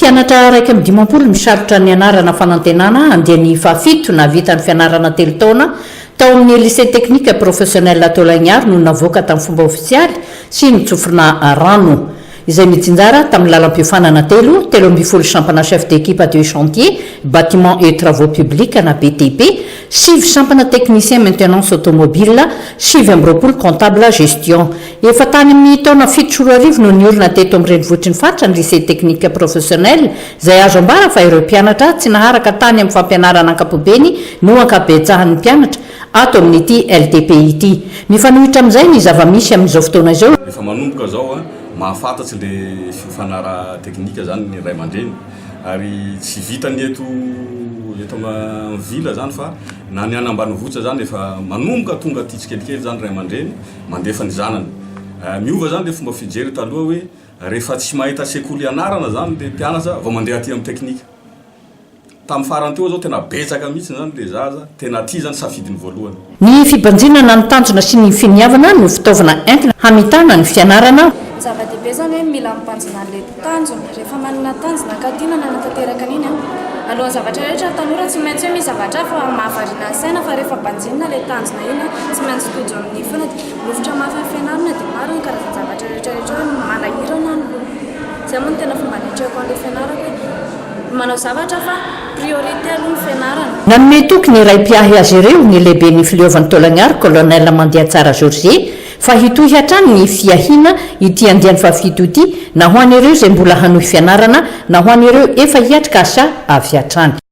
Mpianatra 51 misalotra ny anarana Fanantenana andiany fahafito nahavita ny fianarana telo taona tao amin'ny Lycée Technique Professionnel Tolagnaro no navoaka tamin'ny fomba ofisialy sy notsofina rano. Izay mitsinjara tamin'ny lalam-piofanana telo, 13 sampana chef d'équipe de chantier, bâtiment et travaux publics na BTP, sivy sampana technicien maintenance automobile, 29 comptable gestion. Efa tany amin'ny taona 2007 no niorina teto amin'ny renivohitry ny faritra ny Lycée Technique Professionnel, izay azo ambara fa ireo mpianatra tsy naharaka tany amin'ny fampianarana ankapobeny no ankabetsahan'ny mpianatra ato amin'ity LTP ity. Mifanohitra amin'izay ny zava-misy amin'izao fotoana izao. Efa manomboka izao mahafantatry le fiofanana ara-teknika zany ny ray aman-dreny ary tsy vitany eto eto amin'ny ville zany fa na ny any ambanivohitra zany efa manomboka tonga aty tsikelikely zany ray aman-dreny mandefa ny zanany. Miova zany le fomba fijery taloha hoe rehefa tsy mahita sekoly ianarana zany le mpianatra vao mandeha aty amin'ny teknika. Tamin'ny farany teo zao tena betsaka mihitsy zany le zaza tena aty zany safidiny voalohany. Ny fibanjinana ny tanjona sy ny finiavana no fitaovana entina hamitana ny fianarana. Ny zava-dehibe izany hoe mila mibanjina an'ilay tanjona. Rehefa manana tanjona ka tiana ny hanatanteraka an'iny an, alohan'ny zavatra rehetra ny tanora tsy maintsy hoe misy zavatra hafa mahavariana ny saina fa rehefa banjinina ilay tanjona iny an, tsy maintsy tojo amin'iny foana dia mirofotra mafy amin'ny fianarana dia maro ny karazan-javatra rehetra rehetra hoe manahirana ny loha. Izay moa no tena fomba niatrehako an'ilay fianarako hoe manao zavatra fa priorité aloha ny fianarana. Nanome toky ny ray mpiahy azy ireo ny lehiben'ny fileovan'i Taolagnaro, Colonel Mandiatsara Georget, fa hitohy hatrany ny fiahiana ity andiany fahafito ity na ho an'ireo izay mbola hanohy fianarana na ho an'ireo efa hiatrika asa avy hatrany.